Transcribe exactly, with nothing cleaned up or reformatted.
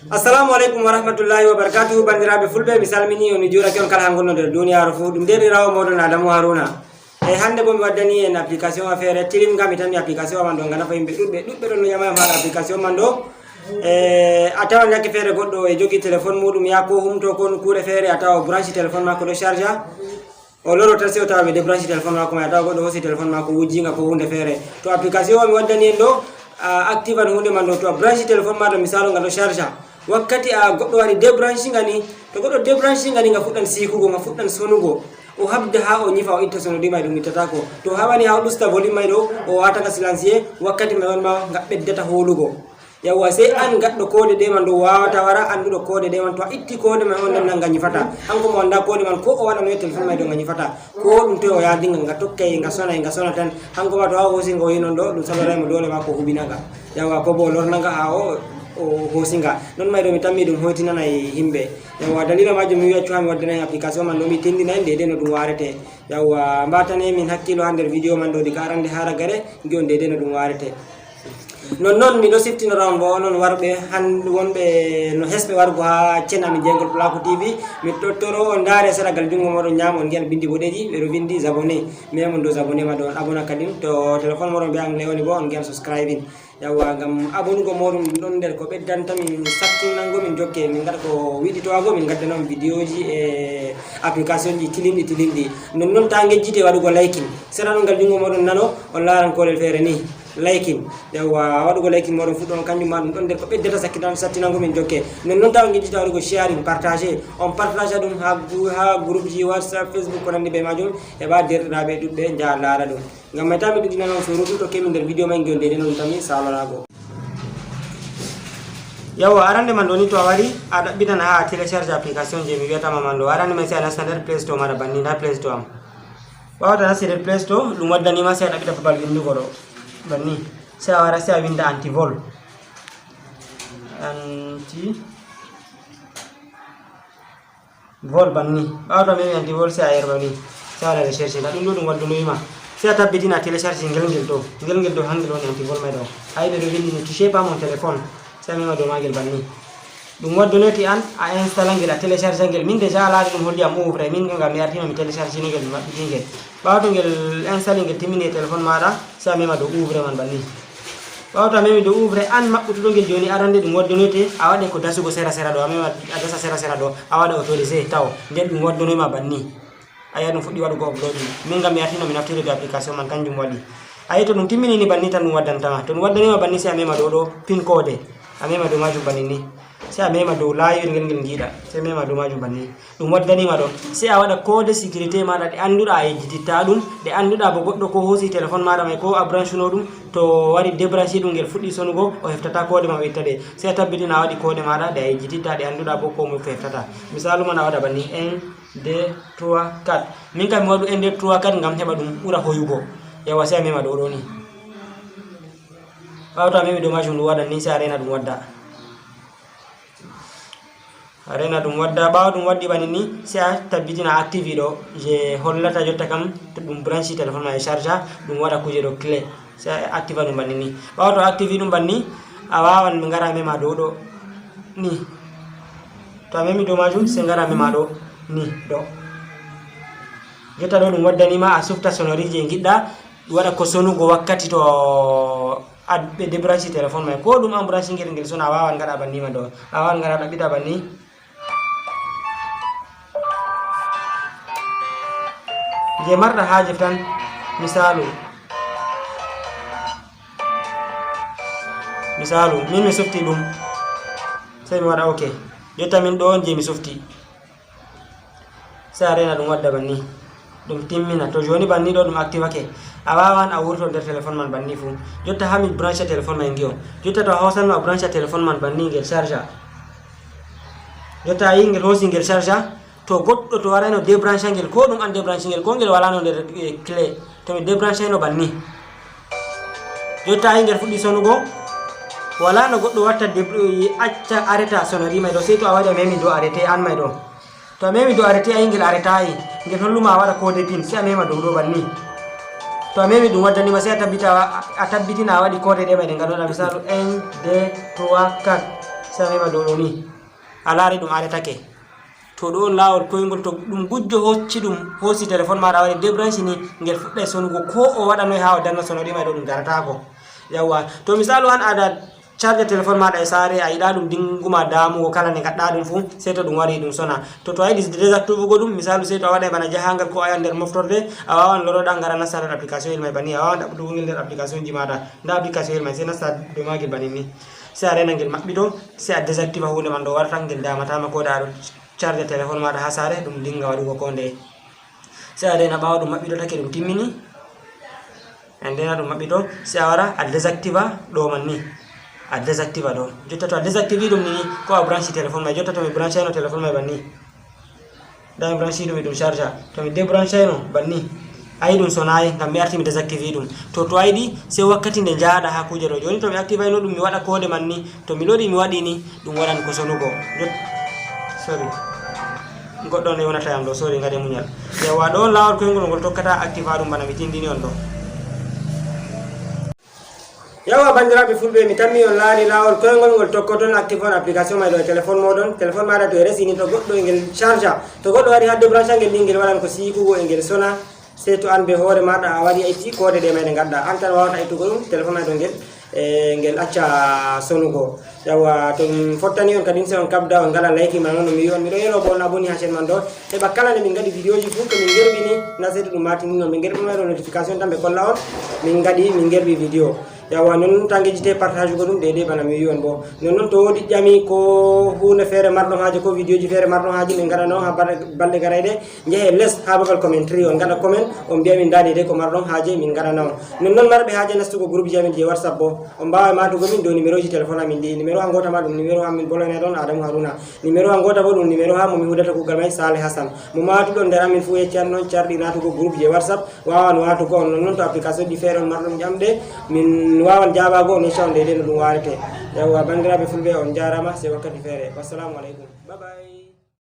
Assalamu aleykum wa rahmatullahi wa barakatuhu, banndiraaɓe fulɓe, mi salmini on, mi juurake on kala haa ngonno nder duniyaaru fuu. Ɗum deerɗiraawo mooɗon Adamu Haruna. E hannde boo mi waddani en application wa feere tilinga, mi tammi application wa man ɗo nga nafa yimɓe ɗuɗɓe, ɗuɗɓe ɗon no ƴama yam haala application man ɗo. E a tawan yakke feere goɗɗo e jogi téléphone muuɗum, yaa ko humto ko nokkuure feere, a tawa o branche téléphone maako ɗo charge, o loro tan sey o tawa ɓe débranche téléphone maako may, a tawa goɗɗo hoosi téléphone maako wujjinga ko huunde feere. To application wa mi waddani en ɗo, a active an huunde man ɗo, to a branche téléphone ma ɗo, misaalu ngal ɗo charge, wakkati a goɗɗo waɗi débranche nga ni, to goɗɗo débranche nga ni, nga fuɗɗan siikugo, nga fuɗɗan sonugo. O habda haa o nyifa, o itta sonodi may ɗum ittataako. To haɓani haa o ɗusta volume may ɗo, o waata nga silencieux, wakkati may on ma nga ɓeddata hoolugo. Yawwa, sey an gaɗɗo koode ɗe man ɗo waawata wara, annduɗo koode ɗe man, to a itti koode man on nden nan nga nyifata. Hanko mo annda koode man, ko o waɗa noye téléphone may ɗo nga nyifata. Ko ɗum toy o yaadinga, nga tokkay, nga sonay, nga sona tan. Hanko ma to haa o hoosi nga o yi non ɗo, ɗum saloray mo doole ma ko hubina nga. Yawwa, ko bo o lorna nga haa o, o hoosi nga. Non may ɗo mi tammi ɗum hoytinanay himɓe. Yawwa, dalila majum mi wi'a cuha mi waddana en application man ɗo mi tindina en deydey no ɗum waarete. Yawwa, mbatane min hakkilo haa nder video man ɗo diga arande haa ragare, ngi'on deydey no ɗum waarete. Non non miɗo siftinora on bo onon warɓe han-, wonɓe no hesɓe wargo haa channel amin Jeyngol Pulaaku T V. Mi tottoro on ndaare seragal junngo moɗon nyaamo on ngi'an bindi boɗeeji ɓe ɗo vindi s'abonner. Memi on dow s'abonner ma ɗo on abona kadin. To téléphone moɗon be anglais woni bo on ngi'an subscribing. Yawwa, ngam abonugo moɗon ɗum ɗon nder ko ɓeddanta min sattinango min jokke min ngaɗa ko wiɗitowago min ngaddana on vidéoji e application ji tilinɗi tilinɗi. Non non ta ngejjite waɗugo liking. Sera ɗon ngal junngo moɗon nano on laaran kolel feere ni. Liking. Yawwa, waɗugo liking moɗon fuɗɗo on kanjum ma ɗum ɗon nder ko ɓeddata sakkitan sattinango min jokke. Non non ta on ngejjita waɗugo sharing, partage. On partage ɗum ha gu-, ha groupe ji WhatsApp, Facebook ko nandi be majum. Heɓa derɗiraaɓe ɗuɗɓe njaha laara ɗum. Ngam may ta mi ɗuɗɗinana on surutu to kemi nder video may ngi'on deydey no ɗum tammi salorago. Yawwa, arande man ɗo ni to a wari a ɗaɓɓitana ha a télécharge application je mi wi'atama man ɗo. Arande man sey a nasta nder Play Store maɗa banni, nda Play Store am. Ɓaawo to a nasti nder Play Store ɗum waddanima sey a ɗaɓɓita babal windugo ɗo. Banni. Sey a wara sey a winda anti vol. Anti vol banni. Ɓaawo to a memi anti vol sey a yerɓa ni. Sey a waɗa recherche nda ɗum ɗo ɗum waddunoyima. Sey a tabbitina a télécharge ngel ngel ɗo. Ngel ngel ɗo hangel woni anti vol may ɗo. A yi ɓe ɗo vindi ne touchez pas mon téléphone. Sey a mema dow magel banni. Ɗum waddunoyte an a installa ngel a télécharge ngel. Min déjà a laari ɗum holli am ouvre. Min ngam mi artino mi télécharge ni ngel mi maɓɓiti ngel. Ɓaawo to ngel installe ngel timmini e téléphone maɗa sey a mema dow ouvre man banni. Ɓaawo to a memi dow ouvre an maɓɓutuɗo ngel joni arande ɗum waddonoyte a waɗe ko dasugo sera sera ɗo, a mema a dasa sera sera ɗo, a waɗa autorisé taw nden ɗum waddonoyma banni. A yi'a ɗum fuɗɗi waɗugo uploading. Min ngam mi artino mi naftiri be application man kanjum waɗi. A yi'i to ɗum timminini banni tan ɗum waddantama. To ɗum waddanima banni sey a mema dow ɗo pin code. A mema dow majum banni ni. Sey a mema dow laayiyel ngel ngel ngiɗa. Sey mema dow majum banni. Ɗum waddanima ɗo. Sey a waɗa code sécurité maɗa ɗe annduɗa a yejjititta ɗum, ɗe annduɗa bo goɗɗo ko hoosi téléphone maɗa may ko a branchuno ɗum, to wari débranché ɗum ngel fuɗɗi sonugo, o heftata code ma o itta ɗe. Sey a tabbitina a waɗi code maɗa ɗe a yejjititta ɗe annduɗa bo ko moy ko heftata. Misalu man a waɗa banni un, deux, trois, quatre. Min kam mi waɗu un, deux, trois, quatre ngam heɓa ɗum ɓura hoyugo. Yawa sey a mema ɗo ɗo ni. Ɓaawo to a memi dow majum ɗum waɗan ni sey a rena ɗum wadda. A rena ɗum wadda, ɓaawo ɗum waddi bani ni sey a tabbitina a activi ɗo je hollata jotta kam to ɗum branchi téléphone ma e charge ɗum waɗa kuje ɗo clé. Sey a activa ɗum banni ni. Ɓaawo to a activi ɗum banni a wawan mi ngara mema dow ɗo ni. To a memi dow majum sey ngara mema ɗo ni ɗo. Jotta ɗo ɗum waddanima a sufta sonnerie je ngiɗɗa. Ɗum waɗa ko sonugo wakkati to a ɓe débranchi téléphone may ko ɗum an branchi ngel ngel sona a wawan ngaɗa banni ma ɗo a wawan ngaɗa ɗaɓɓita banni. Je marɗa haaje tan. Misalu, misalu min mi sufti ɗum sey mi waɗa ok. Jotta min ɗo on je mi sufti. Sey a rena ɗum wadda banni. Ɗum timmina to joni banni ɗo ɗum activake. A wawan a wurto nder téléphone man banni fu. Jotta ha mi brancha téléphone man ngi'on. Jotta to a hosanno a brancha téléphone man banni ngel charge. Jotta a yi ngel hosi ngel charge. To goɗɗo to warayno débrancha ngel ko ɗum an débranchi ngel ko ngel walano nder eh, clé. To mi débranchayno banni. Jotta a yi ngel fuɗɗi sonugo. Wala no goɗɗo watta débr- acca arrêta sonnerie may ɗo sey to a waɗi a memi dow arrêté an may ɗo. To a memi dow arrêté a yi ngel arrêtayi ngel holluma a waɗa code pin sey a mema dow ɗo banni. To a memi ɗum waddanima sey a tabbita a tabbitina a waɗi code ɗe may ɗe ngaɗoɗa misalu un, deux, trois, quatre. Tan heɓa ɗo ɗo ni. A laari ɗum aretake. To ɗo on laawol koyngol, to ɗum gujjo hocci ɗum, hoosi téléphone maaɗa waɗi débranché ni, ngel fuɗɗay sonugo ko o waɗanoy haa o danna sono ɗi may ɗo ɗum garataako. Yawwa. To misaalu an aɗa charge téléphone maaɗa e saare, a yiɗa ɗum dinguma damugo kala nde ngaɗɗa ɗum fuu, sey to ɗum wari ɗum sona. To, to a yiɗi désactivugo ɗum, misaalu sey to a waɗay bana jahangal ko a yahan nder moftorde, a waawan loroɗa ngara nasta nder application il may bani, a waawan ɗaɓɓutugo ngel nder application ji maaɗa. Nda application il may sey nasta dow maagel bani ni. Sey a rena ngel maɓɓito, sey a désactiva huunde man ɗo warata ngel damataama ko da aɗo charge téléphone maaɗa haa saare, ɗum dinga waɗugo ko ndeye. Sey a rena ɓaawo ɗum maɓɓitotake ɗum timmini. A ndena ɗum maɓɓito, sey a wara a désactiva ɗo man ni. A désactiva ɗo. Jotta to a désactivi ɗum ni, ko a branchi téléphone may. Jotta to mi branchayno téléphone may banni. Nda mi branchi ɗum e ɗum charge. To mi débranchayno banni. Ayi ɗum sonayi, ngam mi arti mi désactivi ɗum. To, to a yiɗi, sey wakkati nde njaaɗa haa kuuje ɗo. Jooni to mi activayno ɗum, mi waɗa koode man ni. To mi lori mi waɗi ni, ɗum waɗan ko sonugo. Jot-, sorry. Goɗɗo on e wonata yam ɗo, sorry, ngade muñal. Yawwa, ɗo on laawol koyngol ngol tokkata activa ɗum bana mi tindini on ɗo. Yawwa, banndiraaɓe fulɓe, mi tammi on laari laawol koyngol ngol tokkoton active on application may ɗo e téléphone mooɗon. Téléphone maaɗa to e resi ni, to goɗɗo e ngel charge, to goɗɗo wari haa débranche ngel ni, ngel waɗan ko siikugo e ngel sona. Sey to an be hoore maaɗa a waɗi a itti koode ɗe may ɗe ngadda. An tan wawata ittugo ɗum, téléphone may ɗo ngel, e, ngel acca sonugo. Yawwa, to mi fottani on kadin sey on kabda, on ngala like man on, no mi wi'i on, miɗo yelo bo on abonné haa chaîne man ɗo. Heɓa kala nde min ngaɗi vidéo ji fuu to min ngerɓini, na sey to ɗum matini non. Ɓe ngerɓini ɗo notification tan ɓe kolla on, min ngaɗi, min ngerɓi vidéo. Yawwa, non tan ngejjite partage go ɗum, deydey bana mi wi'i on bo. Non non to woodi ƴami ko huunde feere marɗon haaje, ko vidéo ji feere marɗon haaje, min ngaɗana on haa balɗe, balɗe garayɗe. Njehe les haa babal commentary, on ngaɗa comment, on mbi'a min nda deydey ko marɗon haaje, min ngaɗana on. Non non marɓe haaje nastugo groupe ji amin je WhatsApp bo, on mbaaway maatugo min dow numéro ji téléphone amin ɗi. Numéro ha ngoota ma ɗum numéro amin bolane ɗon Adamu Haruna. Numéro ha ngoota bo ɗum numéro ha mo mi hudata kuugal may Saleh Hassan. Mo maatuɗon nder amin fuu yeccan non carɗi naatugo groupe je WhatsApp, wawan waatugo on. Non non to application ji feere on marɗon ƴamɗe, min wawan jaabago on, yecca on deydey no ɗum warete. Yawwa, banndiraaɓe fulɓe, on jaaraama, sey wakkati feere. Wassalamu aleykum. Bye bye.